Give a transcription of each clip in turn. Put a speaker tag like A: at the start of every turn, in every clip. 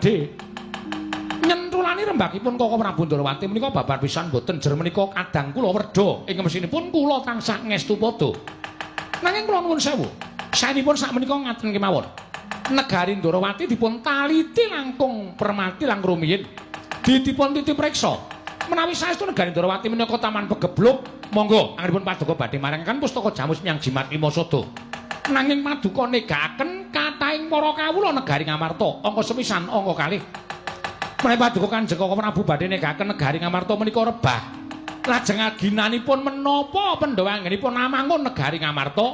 A: Badhe nyentulani rembagipun Koko Prabu Ndrawati menika babar pisan boten jer menika kadang kula werda ing mesinipun kula tansah ngestu padha. Nanging kula nuwun sewu, saenipun sakmenika ngaten kemawon. Negari Ndrawati dipun taliti langkung permati lang rumiyin. Dipun titi preksa. Menawi saestu negari Ndrawati menika taman pegebluk, monggo anggenipun paduka badhe marengaken pustaka jamus miang jimat lima sada. Nanging paduka negakaken kathahing para kawula negari Ngamarta, angka sepisan angka kalih. Menawi paduka Kanjeng Koko Prabu badhe negaken negari Ngamarta menika rebah. Lajeng aginanipun menapa Pandhawa anggenipun amangun negari Ngamarta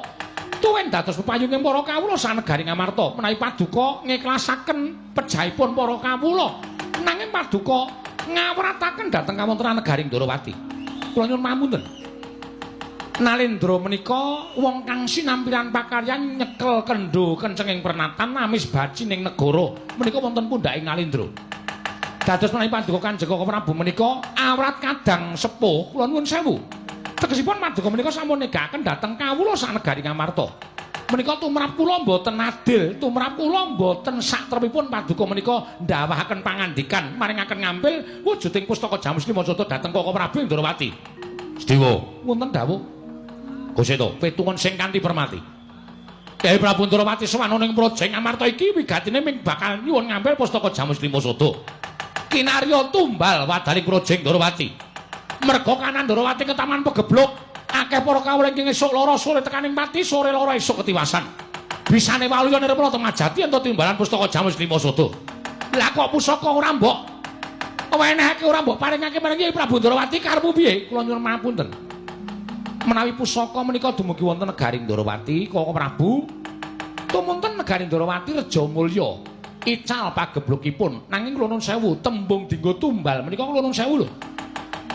A: tuwin dados pepayunging para kawula sanegari Ngamarta. Menawi paduka ngiklasaken pejahipun para kawula, nanging paduka ngawrataken dhateng kawontenan negari Ndrawati. Kula nyuwun pamunten. Nalendra menika wong kang sinampiran pakaryan nyekel kendho kencenging pernatan amis baci ning negara menika wonten pundhaking Nalendra. Dados menawi paduka Kanjeng Koko Prabu menika awrat kadang sepuh, kula nuwun sewu. Tegesipun paduka menika sampun negaken dhateng kawula sanegari Ngamarta. Menika tumrap kula mboten adil, tumrap kula mboten satrepipun paduka menika ndawahaken pangandikan maringaken ngampil wujuding pustaka Jamus Lima Sada dhateng Koko Prabu ing Ndrawati. Sediwa, wonten dawuh. Guseta, pitungan sing kanthi permati. Kyai Prabu Ndrawati sowan ning Praja Ngamarta iki wigatine ming bakal nyuwun ngampil pustaka Jamus Lima Sada. Kinarya tumbal wadaling Praja Ndrawati. Merga kanan Ndrawati ketaman pegebluk, akeh para kawula ingkang esuk lara sore tekaning pati, sore lara esuk ketiwasan. Bisane waluya nirmala temajati ento timbalan pustaka Jamus Lima Sada. Lah kok pusaka ora mbok wenehake, ora mbok paringake marang Kyai Prabu Ndrawati karepmu piye? Kula nyuwun pangapunten. Menawi pusaka menika dumugi wonten negari Ndrawati, Koko Prabu, tumunten negari Ndrawati reja mulya. Ical pageblukipun. Nanging kula nuwun sewu, tembung dinggo tumbal menika kula nuwun sewu lho.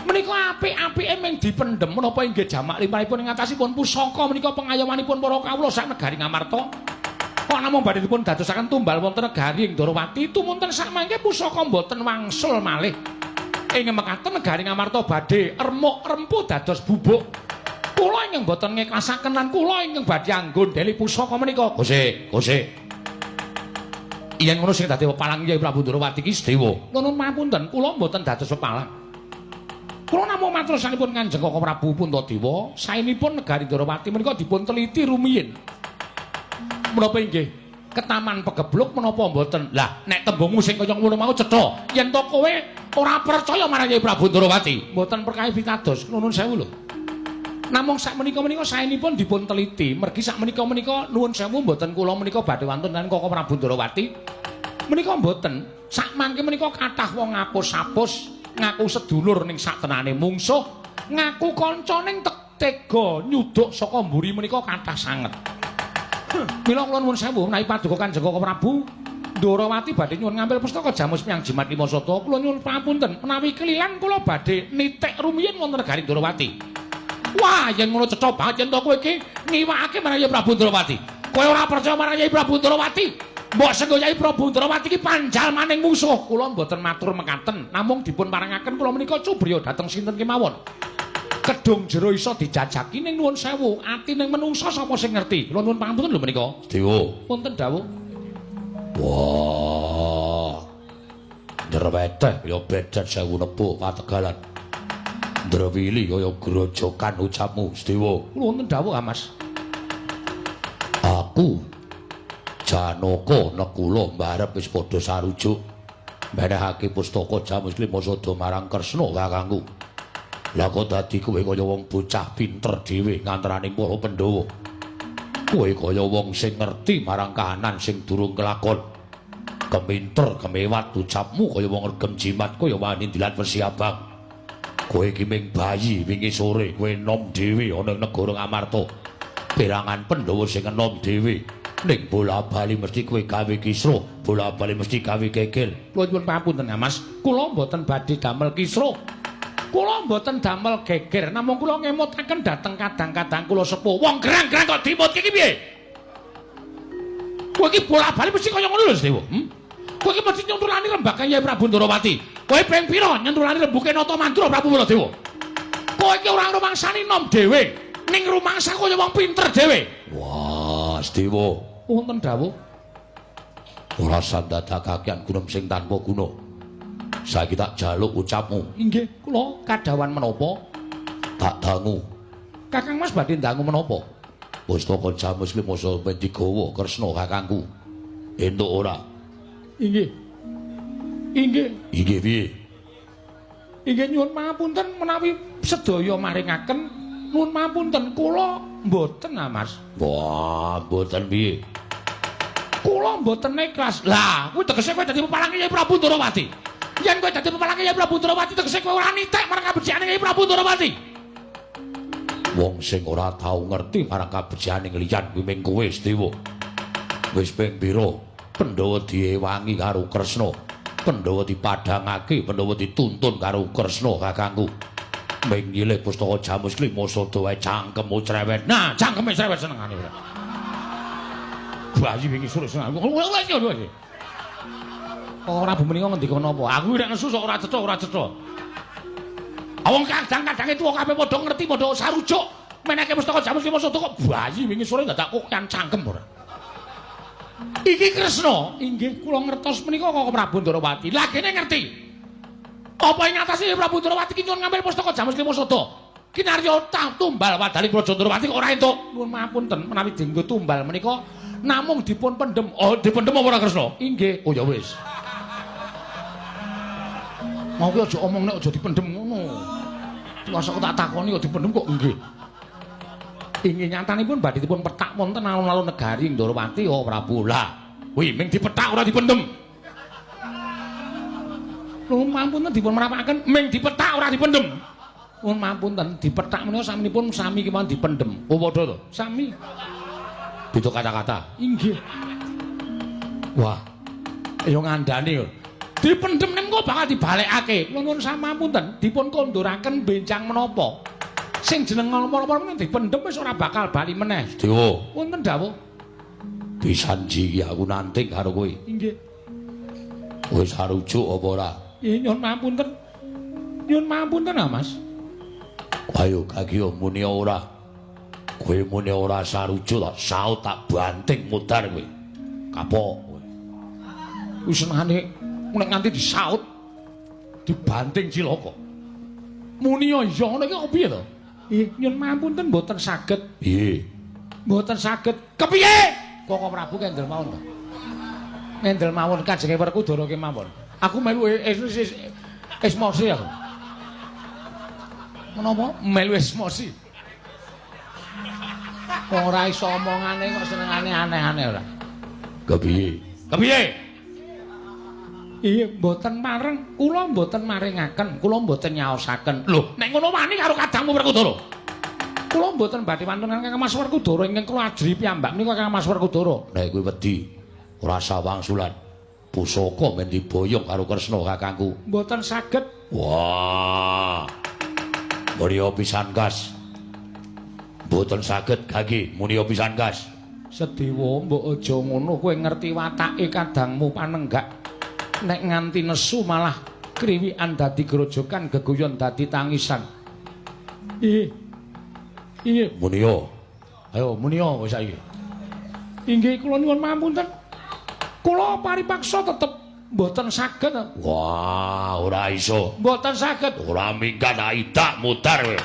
A: Menika apik-apike ming dipendhem menapa inggih jamak limrahipun ing atasipun pusaka menika pengayomanipun para kawula sak negari Ngamarta. Kok namung badhe dipun dadosaken tumbal wonten negari ing Ndrawati, tumunten sakmangke pusaka mboten wangsul malih. Ing mekaten negari Ngamarta badhe remuk rempuh dados bubuk. Kula ingkang boten ngiklasaken lan kula ingkang badhe anggondheli pusaka menika. Gose, gose. Yen ngono sing dadi pepalang Kyai Prabu Ndrawati iki Sedewa. Nuwun pangapunten, kula mboten dados pepalang. Kula namung matur sanipun Kanjeng Koko Prabu Puntadewa, saenipun negari Ndrawati menika dipun teliti rumiyin. Menapa inggih ketaman pegebluk menapa mboten? Lah, nek tembungmu sing kaya ngono mau cetha. Yen to kowe ora percaya marang Kyai Prabu Ndrawati, mboten perkawis pitados. Nuwun sewu lho. Namung sakmenika menika saenipun dipun teliti, mergi sakmenika menika nuwun sewu mboten kula menika badhe wantun lan Koko Prabu Ndrawati. Menika mboten, sakmangke menika kathah wong ngapus-apus, ngaku sedulur ning saktenane mungsuh, ngaku kanca ning tega nyuduk saka mburi menika kathah sanget. Mila kula nuwun sewu menawi paduka Kanjeng Koko Prabu Ndrawati badhe nyuwun ngampil pustaka Jamus Miang Jimat Lima Sata, kula nyuwun pangapunten menawi kelilan kula badhe nitik rumiyin wonten negari Ndrawati. Wah, yen ngono cetha banget yen to kowe iki ngiwakake marang Kyai Prabu Ndrawati. Kowe ora percaya marang Kyai Prabu Ndrawati. Mbok senggo Kyai Prabu Ndrawati iki panjalmaning mungsuh. Kula mboten matur mekaten, namung dipun parengaken kula menika cubriya dhateng sinten kemawon. Kedung jero iso dijajaki ning nuwun sewu, atine menungsa sapa sing ngerti. Kula nuwun pangapunten lho menika. Sedewa. Wonten dawuh. Wah. Ndreweteh ya becet sewu nepuh pategalan. Ndrewili kaya grojokan ucapmu, Sedewa. Kula wonten dawuh, Mas. Aku Janaka Nekula mbarep wis padha sarujuk menehake pustaka Jamus Lima Sada marang Kresna kakangku. Lah kok dadi kowe kaya wong bocah pinter dhewe ngantarane para Pandhawa. Kowe kaya wong sing ngerti marang kahanan sing durung kelakon. Keminter kemewat ucapmu kaya wong regem jimat kaya wani ndilat wesi abang. Kowe iki ming bayi, wingi sore kowe enom dhewe ana ing negara Ngamarta. Perangan Pandhawa sing enom dhewe ning bola-bali mesti kowe gawe kisruh, bola-bali mesti gawe geger. Kula nyuwun pangapunten, Mas. Kula mboten badhe damel kisruh. Kula mboten damel geger, namung kula ngemutaken dhateng kadang-kadang kula sepuh. Wong gerang-gerang kok dimutke iki piye? Kowe iki bola-bali mesti kaya ngono lho, Sedewa. Kowe iki mesti nyuntulani rembagan Kyai Prabu Ndrawati. Kowe ping pira nyentulani rembuke Nata Mandura Prabu Baladewa? Kowe iki ora rumangsani nom dhewe, ning rumangsa kaya wong pinter dhewe. Wah, Sedewa. Wonten dawuh.
B: Ora sandadak kakean gunem sing tanpa guna. Saiki tak jaluk ucapmu.
A: Inggih, kula kadhawan menapa?
B: Tak dangu.
A: Kakang Mas badhe dangu menapa?
B: Pustaka Jamus Limoso ben digawa Kresna kakangku. Entuk ora?
A: Inggih. Inggih.
B: Inggih piye?
A: Inggih nyuwun pangapunten menawi sedaya maringaken nyuwun pangapunten kula mboten ah Mas.
B: Wah, mboten piye?
A: Kula mboten ikhlas. Lah, kuwi tegese kowe dadi pepalange Kyai Prabu Ndorowati. Yen kowe dadi pepalange Kyai Prabu Ndorowati tegese kowe ora nitek marang kabecikane Kyai Prabu Ndorowati.
B: Wong sing ora tau ngerti marang kabecikane liyan kuwi ming kowe Sedewa. Wis ping pira Pandhawa diewangi karo Kresna. Pandhawa dipadhangake, Pandhawa dituntun karo Kresna kakangku. Ming nyilih pustaka Jamus Klima sada wae cangkemmu cerewet.
A: Nah, cangkeme cerewet senengane ora. Bayi wingi sore seneng. Ora bu menika ngendika napa? Aku nek nesu sok ora cetha, ora cetha. Wong kadang-kadange tuwa kabeh padha ngerti, padha sarujuk. Meneke pustaka Jamus Klima sada kok bayi wingi sore dadak kokan cangkem ora. Iki Kresna, inggih kula ngertos menika Koko Prabu Ndorowati. Lah kene ngerti. Apa ing atase Prabu Ndorowati ki nyuwun ngambil pustaka Jamus Klima Sada? Kinarya tumbal wadaling Praja Ndorowati kok ora entuk. Nuwun mapunten menawi dinggo tumbal menika namung dipun pendhem. Oh, dipendhem apa ora Kresna? Inggih. Oh ya wis. Mau ki aja omong nek aja dipendhem ngono. Mosok tak takoni kok dipendhem kok nggih. Inggih nyatanipun badhe dipun pethak wonten alun-alun negari Ndorowati oh Prabu. Lah, kuwi ming dipethak ora dipendhem. Nuwun mapunten dipun merapakaken ming dipethak ora dipendhem. Nuwun mapunten dipethak menika saminipun sami kemawon dipendhem.
B: Oh padha to?
A: Sami.
B: Beda kata-kata.
A: Inggih.
B: Wah.
A: Ya ngandani lho. Dipendhem nek kok bakal dibalekake. Kula nuwun samapunten dipun konduraken benjang menapa. Sing jeneng napa-napa dipendhem wis ora bakal bali meneh.
B: Dewa,
A: wonten dawuh.
B: Pisanji iki aku nanting karo kowe.
A: Inggih.
B: Wis sarujuk apa ora?
A: Nggih, nyuwun mapunten. Nyuwun mapunten ah, Mas.
B: Ayo kaki muni ora. Kowe muni ora sarujuk tak saut tak banting mudar kowe. Kapok kowe.
A: Wis senengane nek nganti disaut dibanting cilaka. Muni iya ngono iki kok piye to? Nggih, nyuwun mapunten mboten saged.
B: Piye?
A: Mboten saged. Kepiye? Koko Prabu kendel mawon to. Kendel mawon kajenge Werkudara kemawon. Aku melu esmosi aku. Menapa? Melu esmosi. Wong ora iso omongane kok senengane aneh-aneh ora.
B: Kepiye?
A: Kepiye? Iya, mboten mareng, kula mboten maringaken, kula mboten nyaosaken. Lho, nek ngono wani karo kadangmu Werkudara. Kula mboten badhe wonten Kakang Mas Werkudara ingkang kula ajri piyambak menika Kakang Mas Werkudara.
B: Nek kowe wedi ora sawangsulan. Pusaka men diboyong karo Kresna kakangku.
A: Mboten saged.
B: Wah. Mulia pisan gas. Mboten saged gage mulia pisan gas.
A: Sedewa mbok aja ngono, kowe ngerti watake kadangmu panenggak. Nek nganti nesu malah kriwikan dadi grojokan, geguyon dadi tangisan. Iya. Iya.
B: Munia.
A: Ayo munia kowe saiki. Inggih kula nyuwun mapunten. Kula paripaksa tetep mboten saged.
B: Wah, ora iso.
A: Mboten saged.
B: Ora minggat aidak mudar kowe.